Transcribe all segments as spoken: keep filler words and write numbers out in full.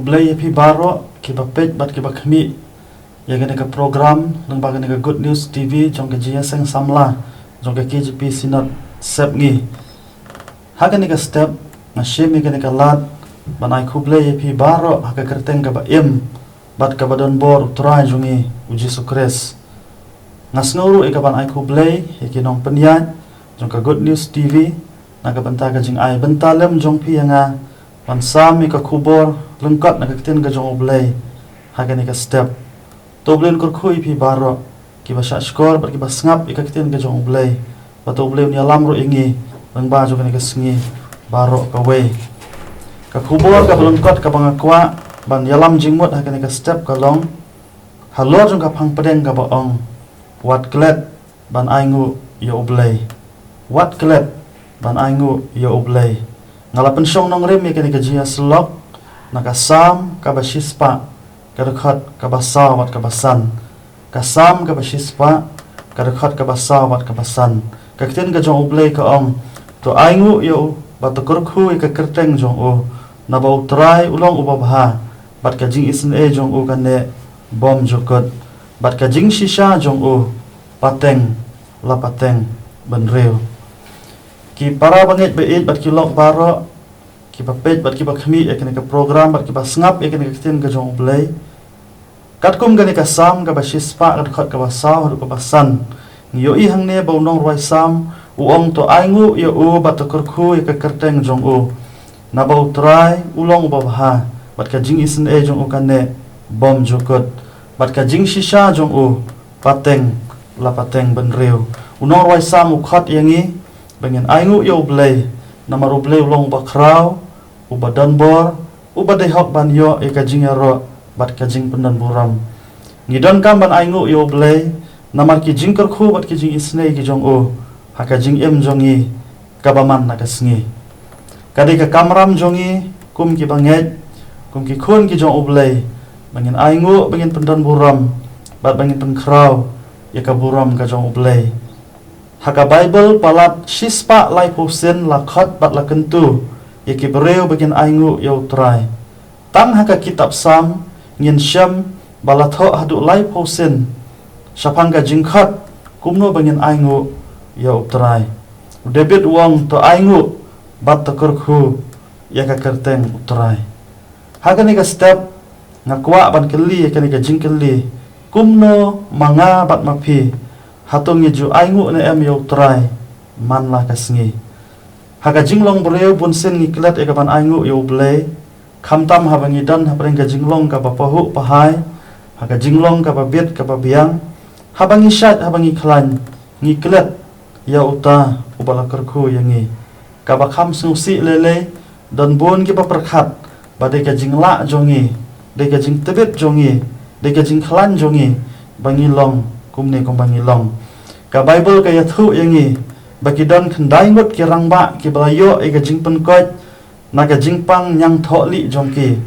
Blei ïa phi baroh kiba peit bad kiba khmih ïa kane ka program lyngba kane ka Good News T V jong ka Jingïaseng Samla jong ka K J P Synod Sepngi. Ha kane ka step nga shim ïa kane ka lad ban ai khublei ïa phi baroh ha ka kyrteng kaba im bad kaba don bor U Trai jong ngi U Jisu Khrist. Nga sngew ruh ïa ka ban ai khublei ïa ki nongpynïaid jong ka Good News T V na ka bynta ka jingai bynta lem jong phi ïa nga ban sam ïa ka khubor lyngkot na ka ktien ka jong U Blei ha kane ka step. To U Blei un kyrkhu ïa phi baroh kiba shah shkor bad kiba sngap ïa ka ktien ka jong U Blei. Bad to U Blei un ïalam ruh ïa ngi lyngba jong kane ka sngi baroh kawei. Ka khubor kaba lyngkot kaba nga kwah ban ïalam jingmut ha kane ka step ka long halor jong ka phang pdeng kaba ong, wat klet ban ainguh ïa U Blei. Wat klet ban ainguh ïa U Blei. Nga la pynshong nongrim ïa kane ka jingïasyllok na ka Salm kaba shispah, ka dkhot kaba saw bad kaba san. Ka Salm kaba shispah, ka dkhot kaba saw bad kaba san. Ka ktien ka jong U Blei ka ong, to ainguh ïa U bad to kyrkhu ïa ka kyrteng jong U, naba U Trai U long Uba bha, bad ka jingisynei jong U ka neh bymjukut, bad ka jingshisha jong U pateng la pateng bynriew. Ki para bangeit ba ïeit bad ki lok baroh kiba peit bad kiba khmih ïa kane ka program bad kiba sngap ïa kane ka ktien ka jong U Blei. Katkum kane ka Salm kaba shispah, ka dkhot kaba saw haduh kaba san, ngi ïohi hangne ba u nongrwai Salm u ong, to ainguh ïa U bad to kyrkhu ïa ka kyrteng jong U, naba U Trai U long Uba bha, bad ka jingisynei jong U ka neh bymjukut, bad ka jingshisha jong U pateng la pateng bynriew. U nongrwai Salm u khot ïa ngi ba ngin ainguh ïa U Blei, namar U Blei U long Uba khraw, Uba don bor, Uba dei hok ban ïoh ïa ka jingïaroh bad ka jingpyndonburom. Ngi donkam ban ainguh ïa U Blei namar ki jingkyrkhu bad ki jingisynei ki jong U ha ka jingim jong ngi kaba man la ka sngi. Ka dei ka kamram jong ngi kum ki bangeit, kum ki khun ki jong U Blei, ba ngin ainguh, ba ngin pyndonburom bad ba ngin pynkhraw ïa ka burom ka jong U Blei. Ha ka Baibl palat shispah laiphew sien la khot bad la kyntu ïa ki briew ba kin ainguh ïa U Trai. Tang ha ka kitab Salm ngin shem ba la thoh haduh laiphew sien shaphang ka jingkhot kumno ba ngin ainguh ïa U Trai. U David u ong, to ainguh bad to kyrkhu ïa ka kyrteng U Trai. Ha kane ka step nga kwah ban kylli ïa kane ka jingkylli, kumno ma nga bad ma phi, hato ngi ju ainguh ne em ïa U Trai man la ka sngi? Ha ka jinglong briew bunsien ngi klet ïa ka ban ainguh ïa U Blei, khamtam haba ngi don hapdeng ka jinglong kaba pahuh pahai, ha ka jinglong kaba bit kaba biang, haba ngi shait haba ngi khlaiñ, ngi klet ïa uta uba la kyrkhu ïa ngi. Kaba kham sngewsih lei lei, don bun kiba pyrkhat ba dei ka jinglah jong ngi, dei ka jingtbit jong ngi, dei ka jingkhlaiñ jong ngi ba ngi long kumne kumba ngi long. Ka Baibl ka ïathuh ïa ngi ba ki don khyndai ngut ki rangbah kiba la ïoh ïa ka jingpynkoit na ka jingpang ñiangthohlieh jong ki.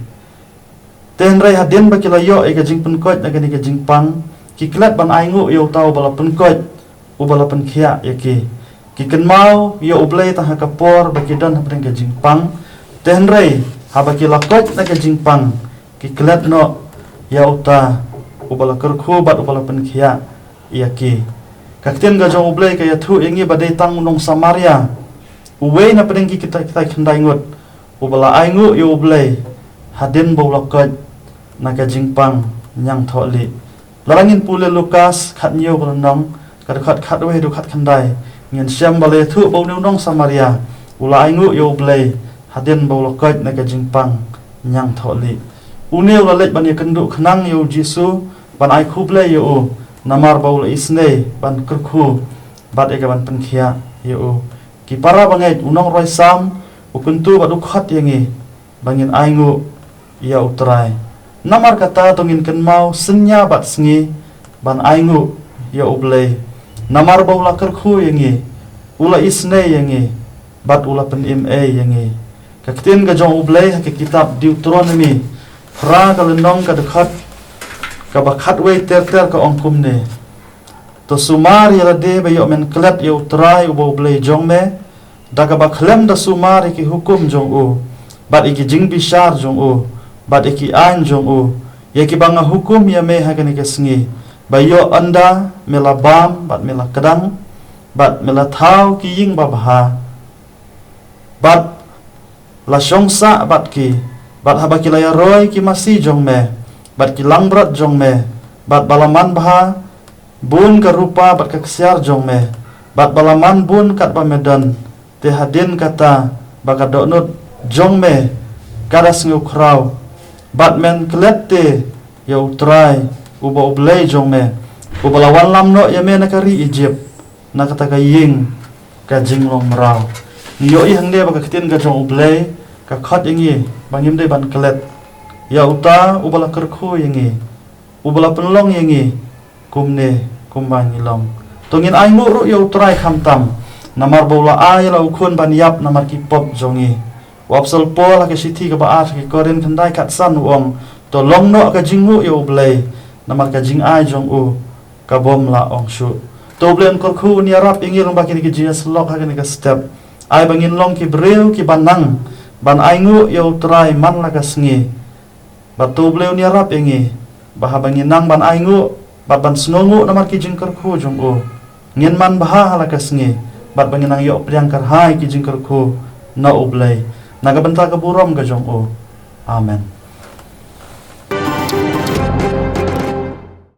Te hynrei hadien ba ki la ïoh ïa ka jingpynkoit na kane ka jingpang, ki klet ban ainguh ïa uta uba la pynkoit, uba la pynkhiah ïa ki. Ki kynmaw ïa U Blei tang ha ka por ba ki don hapdeng ka jingpang. Te hynrei haba ki la koit na ka jingpang, ki klet noh ïa uta uba la kyrkhu bad uba la pynkhiah ïa ki. Ka ktien ka jong U Blei ka ïathuh ïa ngi ba dei tang u nong Samaria, uwei na pdeng ki kita kita khyndai ngut, uba la ainguh ïa U Blei hadien ba u la koit na ka jingpang ñiangthohlieh. Lada ngin pule Lukas khathynñiew ka lynnong, ka dkhot khatwei haduh khatkhyndai, ngin shem ba la ïathuh ba une u nong Samaria u la ainguh ïa U Blei hadien ba u la koit na ka jingpang ñiangthohlieh. Une u la leit ban ïakynduh khnang ïa U Jisu ban ai khublei ïa U namar ba u la isynei ban kyrkhu bad ïa ka ban pynkhiah ïa U. Ki para bangeit, u nongrwai Salm u kyntu bad u khot ïa ngi ba ngin ainguh ïa U Trai. Namar kata to ngin kynmaw synñia bad sngi ban ainguh ïa U Blei, namar ba u la kyrkhu ïa ngi, u la isynei ïa ngi, bad u la pynim ei ïa ngi. Ka ktien ka jong U Blei ha ka kitab Deuteronomi phra ka lynnong ka dkhot kaba khatwei ter ter ka ong kumne: To sumar ïa lade ba ïoh men klet ïa U Trai uba U Blei jong me, da kaba khlem da sumar ïa ki hukum jong U bad ïa ki jingbishar jong U, bad ïa ki aiñ jong u, ïa kiba nga hukum ïa me ha kane ka sngi, ba ïoh ynda me la bam bad me la kdang, bad me la thaw ki ïing babha, bad la shong sah bad ki, bad haba ki la ïaroi ki masi jong me, bad ki langbrot jong me, bad ba la man bha bun ka rupa bad ka ksiar jong me, bad ba la man bun katba me don, te hadien kata ba ka dohnud jong me ka da sngewkhraw, bad men klet te ïa U Trai, uba U Blei jong me, uba la wanlam noh ïa me na ka ri Ijipt, na kata ka ïing ka jinglong mraw. Ngi ïohi hangne ba ka ktien ka jong U Blei ka khot ïa ngi ba ngim dei ban klet ïa uta uba la kyrkhu ïa ngi, uba la pynlong ïa ngi kumne kumba ngi long. To ngin ainguh ruh ïa U Trai khamtam, namar ba u la ai ïa la u khun ban ïap namar ki pop jong ngi. U Apostol Paul ha ka shithi kaba ar sha ki Korinth khyndai khatsan u ong, to long noh ka jingnguh ïa U Blei, namar ka jingai jong u ka bym lah ong shuh. To U Blei un kyrkhu un ïarap ïa ngi lyngba kine ki jingïasyllok ha kane ka step. Ai ba ngin long ki briew kiba nang ban ainguh ïa U Trai man la ka sngi. Bad to U Blei un ïarap ïa ngi ba haba ngin nang ban ainguh bad ban sngewnguh namar ki jingkyrkhu jong u, ngin man bha ha la ka sngi, bad ba ngin nang ïoh pdiang kyrhai ki jingkyrkhu na U Blei, na ka bynta ka burom ka jong u. Amen.